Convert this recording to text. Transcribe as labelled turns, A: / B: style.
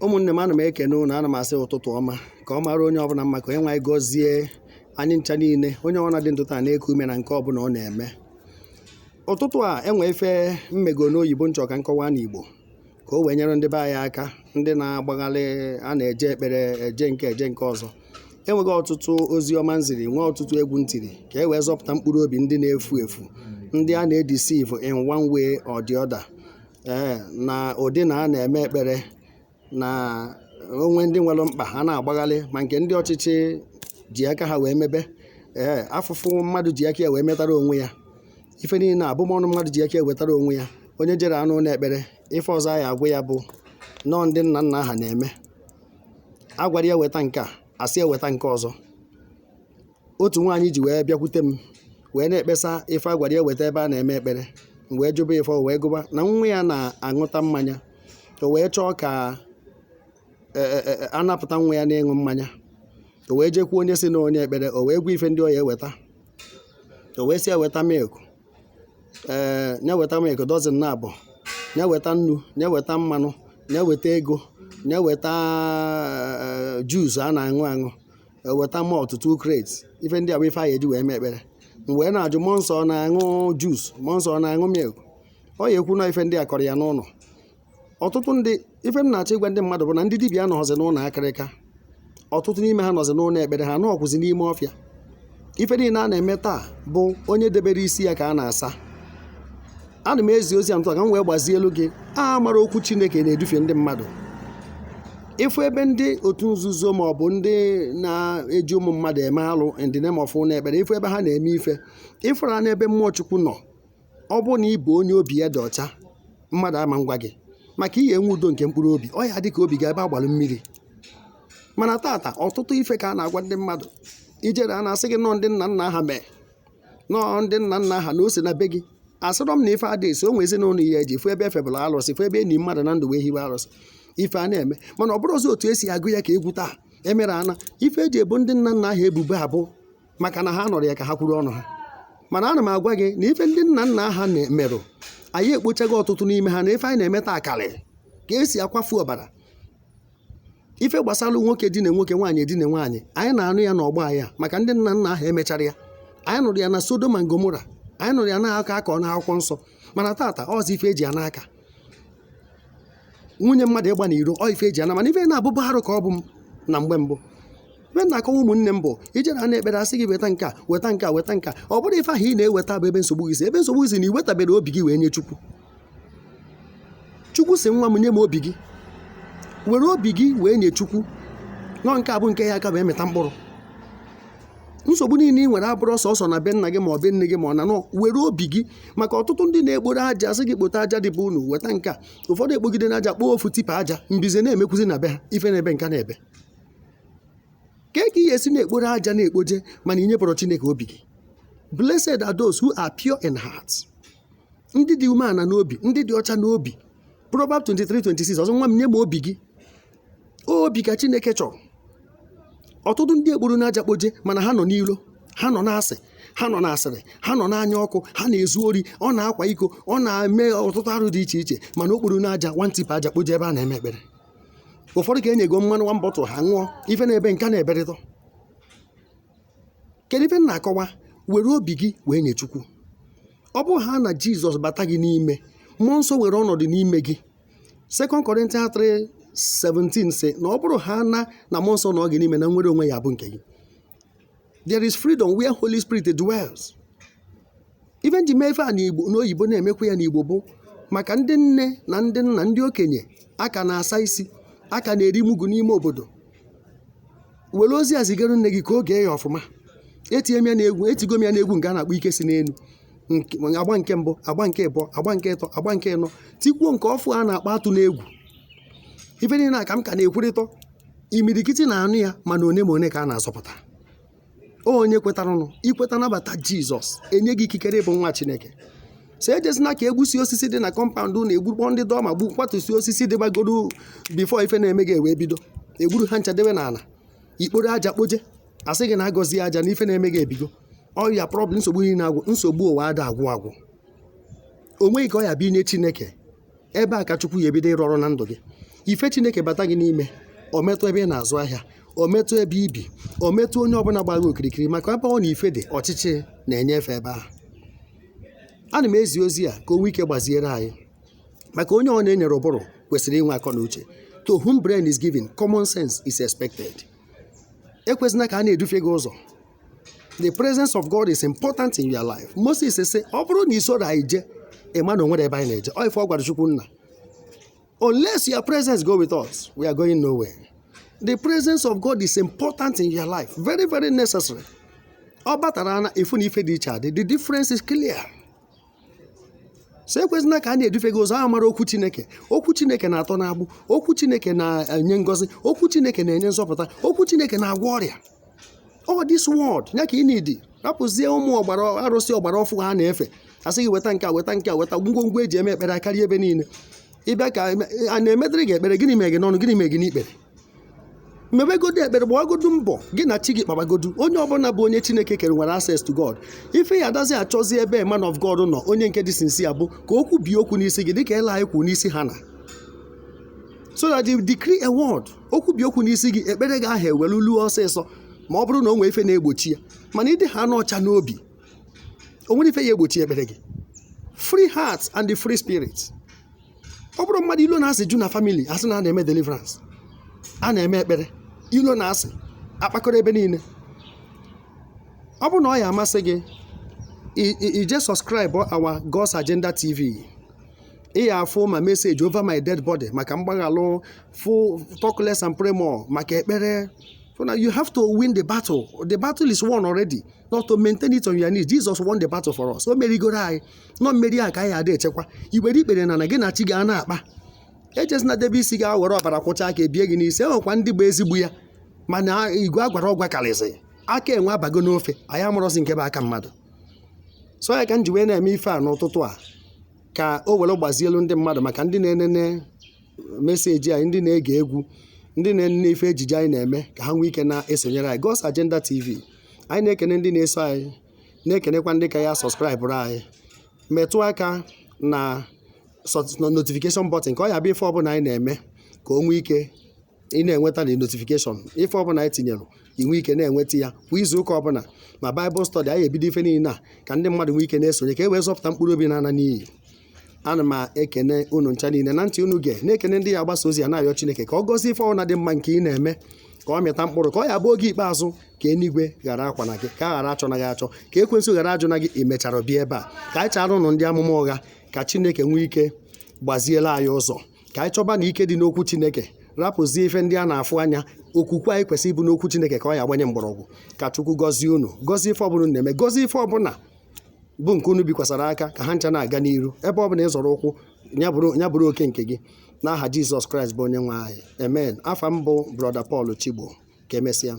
A: Ụmụnne m, ana m ekene unu. Ana m asị ụtụtụ ọma, ka ọ mara onye ọbụla mma, ka onye nwe gọzie anyị ncha niile, onye ọbụla dị ndụ taa na-eku ume na nke ọbụla ọ na-eme. Ụtụtụ a, enwe ife mmego n'oyibo nchọ ka nkọwa n'Igbo, ka o wee nyere ndị be anyị aka, ndị na-agbagharị a na-eje ekpere, eje nke, eje nke ọzọ. Enweghị ọtụtụ ozi ọma nziri, nwee ọtụtụ egwu ntiri ka e wee zọpụta mkpụrụ obi ndị na-efu efu, ndị a na-edeceive in one way or the other. Ee, na ụdị na a na-eme ekpere na onwe ndị nwere mkpa ha na-agbagharị, ma nke ndị ọchịchị ji aka ha wee mebe. Ee, afụfụ mmadụ ji aka ya wee metara onwe ya, ife niile abụmọnụ mmadụ ji aka ya wetara onwe ya. Onye jere anụ ụlọ ekpere, ife ọzọ a ya agwụ ya bụ nọọ ndị nna nna ha na-eme. A gwara ya weta nke a, asị ya weta nke ọzọ. Otu nwaanyị ji wee bịakwute m wee na-ekpesa ife a gwara ya weta ebe a na-eme ekpere. M wee jụba ife o wee gụba na nwa ya na-aṅụta mmanya. O wee chọọ ka anapụta nwa ya n'ịṅụ mmanya. O wee jekwuo onye si na onye ekpere, o wee gwa ife ndị ọ ya eweta. O wee sị ya weta milk, ee, ya weta milk dozen na abụọ, ya weta nnu, ya weta mmanụ, ya weta ego, ya weta juice a na-aṅụ aṅụ, weta malt 2 crates. Ife ndị a bụ ife a ga-eji wee mee ekpere. M wee na-ajụ, mmụọ nsọ ọ na-aṅụ juice? Mmụọ nsọ ọ na-aṅụ milk? Ọ ya ekwu na ife ndị a kọrọ ya n'ụlọ. Ọtụtụ ndị, ife m na-achọ ịgwa ndị mmadụ bụ na ndị dibịa anọghọzi n'ụlọ akịrịka. Ọtụtụ n'ime ha nọzi n'ụlọ ekpere, ha nọọkwụzi n'ime ọfịa. Ife niile a na-eme taa bụ onye debere isi ya ka a na-asa. Ana m ezi ozi a ntụ ka m wee gbazie elu gị a mara okwu Chineke na-edufe ndị mmadụ. Ịfụ ebe ndị otu nzuzo ma ọ bụ ndị na-eji ụmụ mmadụ eme alụ in the name of ụlọ ekpere, ịfụ ebe ha na-eme ife, ịfụra n'ebe mmụọ Chukwu nọ. Ọ bụrụ na ị bụ onye obi ya dị ọcha, mmadụ ama ngwa gị maka ihe enwe udo nke mkpụrụ obi. Ọ ya dị ka obi ga ebe agbalụ mmiri. Mana tata, ọtụtụ ife ka a na-agwa ndị mmadụ ijere, a na-asị gị nọọ ndị nna nna ha mee, nọọ ndị nna nna ha na ose na be gị. Asịrọ m na ife adị esi o nwe ezinụlọ ihe eji fụ ebe efebụla alụsị, fụ ebe enyi mmadụ na ndụ wee hiwe alụsị, ife a na-eme. Mana ọ bụrụ ọzọ otu esi agụ ya ka egwu taa emere ana ife eji ebu ndị nna nna ahụ ebubo abụ maka na ha nọrọ ya ka ha kwuru ọnụ ha. Mana ana m agwa gị na ife ndị nna nna ha merụ, anyị ekpochago ọtụtụ n'ime ha na ife anyị na-eme taa karị ka esi akwafu ọbara. Ife gbasara nwoke dine nwoke, nwaanyị edine nwaanyị, anyị na-anụ ya n'ọgbọ anyị a maka ndị nna nna ahụ emechara ya. Anyị nụrụ ya na Sodom and Gomora, anyị nụrụ ya n'aka akọ n'akwụkwọ nsọ. Mana tata, ọzọ ife eji ya n'aka nwunye mmadụ ịgba n'iro, ọ ife eji ya na. Mana ife na-abụbụ arụ ka ọ bụ m na mgbe mbụ. Ife na-akọwa, ụmụnne m, bụ ijere a na-ekpere, asị gị weta nke a, weta nke a, weta nke a. Ọ bụrụ ife ahụ ị na-eweta bụ ebe nsogbu gị si, ebe nsogbu gị si na iwetabere obi gị wee nye Chukwu. Chukwu si, "Nwa m, nye m obi gị." Were obi gị wee nye Chukwu nọ. Nke a bụ nke ya aka wee mịta mkpụrụ. Nsogbu niile ị nwere abụrụ sọsọ na be nna gị ma ọ be nne gị ma ọ na nọ. Were obi gị, maka ọtụtụ ndị na-ekporo aja, asị gị kpote aja dị bụ unu, weta nke a. Ụfọdụ ekpogide na aja, kpoo ofu tipper aja, mbize na-emekwuzi na be ha, ife na-ebe nka na-ebe ka ka ị esi na-ekporo aja na-ekpoje, mana ị nyepụrụ Chineke obi gị. Blessed are those who are pure in heart, ndị dị umeala n'obi, ndị dị ọcha n'obi. Proverb 23:26. Ọzọ, nwa m, nye m obi gị. Obi ka Chineke chọrọ. Ọtụtụ ndị ekporo n'aja kpoje, mana ha nọ n'ilo, ha nọ n'asị, ha nọ n'asịrị, ha nọ n'anya ọkụ, ha na-ezu ori, ọ na-akwa iko, ọ na-eme ọtụtụ arụ dị iche iche, mana o kporo n'aja one tipper aja kpoje ebe a na-eme ekpere. Ụfọdụ ka enyego mmanụ one bottle, ha ṅụọ, ife na-ebe nka na-eberịtọ. Kedu ife m na-akọwa? Were obi gị wee nye Chukwu. Ọ bụ ha na Jizọs bata gị n'ime, mmụọ nsọ were ọnọdụ n'ime gị. 2 Corinthians 3:17 sị na ọ bụrụ ha na mmụọ nsọ nọ gị n'ime, na nwere onwe ya bụ nke gị. There is freedom where Holy Spirit dwells. Ife nji mee ife a n'Igbo, n'oyibo na-emekwa ya n'Igbo, bụ maka ndị nne na ndị nna, ndị okenye aka na-asa isi, aka na-eri mugu n'ime obodo. Were ozi a zigara nne gị ka o gee ya ọfụma. Etinye m ya n'egwu, etigo m ya n'egwu nke a na-akpọ Ike Si N'elu, agba nke mbụ, agba nke ịbụọ, agba nke ịtọ, agba nke ịnọ, tikwuo nke ọfụ a na-akpọ Atụ n'Egwu. Ife niile a ka m ka na-ekwurịtọ, imirikiti na-anụ ya, mana one ma one ka a na-azọpụta. Onye kwetaranụ, ikweta nabata Jizọs, enye gị ikikere ịbụ nwa Chineke. So ejezina ka egbusi osisi dị na compound na egbukpọ ndị dọma gbu kwatụsi osisi dịbagoro before ife na-eme gị ewee bido. Egburu ha ncha debe n'ala, ikporo aja kpoje, asị gị na agọzie aja na ife na-eme gị ebigo. Ọya problem, nsogbu niile agwụ, nsogbu ụwa ada agwụ agwụ. O nweghị ka ọ ya bụ inye Chineke ebe a ka Chukwu ya ebido ịrụ ọrụ na ndụ gị. Ife Chineke bata gị n'ime, o metụ ebe ị na-azụ ahịa, o metụ ebe ibi, o metụ onye ọbụla gbara okirikiri, maka ebe ọ na ife dị, ọchịchị na-enyefe ebe ahụ. Ana m ezi ozi a ka o nwee ike gbaziere anyị, maka onye ọ na-enyere ụbụrụ kwesịrị inwe akọ na uche. To whom brain is given, common sense is expected. Ekwesịna ka a na-edufe gị ụzọ. The presence of God is important in your life. Moses sị, ọ bụrụ na i soro anyị jee, ị ma na o nwere ebe anyị na-eje. Ọ ife ọ gwara Chukwu nna: "Unless your presence go with us, we are going nowhere." The presence of God is important in your life, very, very necessary. Ọ batara na ifu na ife dị iche adị. The difference is clear. So ekwesịna ka a na-edufe gị ụzọ. Ahụ mara okwu Chineke. Okwu Chineke na-atọ n'agbụ. Okwu Chineke na-enye ngọzi. Okwu Chineke na-enye nzọpụta. Okwu Chineke na-agwọ ọrịa. All this word ya ka ị na-edi. Rapụzie ụmụ ọgbara arụsị ọgbara ọfụ ha na-efe, asị gị weta nke a, weta nke a, weta ngwongwo eji eme ekpere akarịa ebe niile. Ịbịa ka a na-emedịrị gị ekpere, gịnị mee gị n'ọnụ? Gịnị mee gị n'ikpere? Mebegodu ekpere, gbagodu mbọ gị na chi gị kpabagodu. Onye ọbụla bụ onye Chineke kere nwere access to God. Ife ya adazi achọzi ebe man of God nọ, onye nke dị sincere, bụ ka okwu bie okwu n'isi gị, dịka ele anyị kwu n'isi ha na so that you decree a word, okwu bie okwu n'isi gị, ekpere gị ahụ ewelu luo ọsịsọ. Ma ọ bụrụ na o nwee ife na-egbochi ya, mana ịdị ha n'ọcha n'obi, o nwere ife ya egbochi ekpere gị. Free heart and the free spirit. Ọ bụrụ mmadụ ilo na-asị ju na family, asị na a na-eme deliverance, a na-eme ekpere, ilo na asị akpakọrọ ebe niile. Ọ bụrụ na ọ ya amasị gị, ije subscribe our God's Agenda TV, ị ya afụ ma message over my dead body maka mgbaghalụ, fụ talk less and pray more maka ekpere. So now you have to win the battle. The battle is won already, not to maintain it on your knees. Jesus won the battle for us. O merigoro anyị nọ. Mmeri a ka anyị ada echekwa. Iwere ikpere na na gị na chi gị a na-akpa. Ejezina debe isi gị were ọbara kwụcha aka ebie gị n'isi. Enwekwa ndị bụ ezigbo ya, mana igwe agwara ọgwa karịsị aka enwe abago n'ofe. Anyị amụrọzi nke bụ aka mmadụ. So ya ka m ji wee na-eme ife a n'ụtụtụ a, ka o were gbazielu ndị mmadụ, maka ndị na-enene message anyị, ndị na-ege egwu, ndị na-enene ife ejije anyị na-eme, ka ha nwee ike na-esonyere anyị. God's Agenda TV, anyị na-ekene ndị na-eso anyị, na-ekenekwa ndị ka ya subscribe ụrụ anyị. Metụ aka na notification button, ka ọ ya bụ ife ọbụla anyị na-eme, ka o nwee ike ị na-enweta the notification. Ife ọbụla anyị tinyere, inwe ike na-enweta ya kwa izu ụka ọbụla, ma Bible study anyị ebido, ife niile a, ka ndị mmadụ nwee ike na-esonye, ka e wee zọpụta mkpụrụ obi na-ana n'iyi. Ana m ekene unu ncha niile na ntị unu ge, na-ekene ndị ya agbasa ozi ya, na-ayọ Chineke ka ọ gọzie ife ọbụla dị mma nke ị na-eme, ka ọ mịta mkpụrụ, ka ọ ya bụ oge ikpeazụ, ka eluigwe ghara akwa na gị, ka a ghara achọ na gị achọ, ka ekwensu ghara ajụ na gị ị mechara bịa ebe a. Ka anyị chara ụnụ ndị amụma ụgha, ka Chineke nwee ike gbaziela anyị ụzọ, ka anyị chọba na ike dị n'okwu Chineke, rapụzie ife ndị a na-afụ anya. Okwukwe anyị kwesịrị ịbụ n'okwu Chineke, ka ọ ya agbanye mgbọrọgwụ. Ka Chukwu gọzie unu, gọzie ife ọbụla unu na-eme, gọzie ife ọbụla bụ nke unu bikwasara aka, ka ha ncha na-aga n'iru. Ebe ọbụla ị zọrọ ụkwụ, ya bụrụ oke nke gị, n'aha Jizọs Kraịst bụ onye nwe anyị, amen. Afa m bụ Brother Paul Chigbo. Ka emesịa.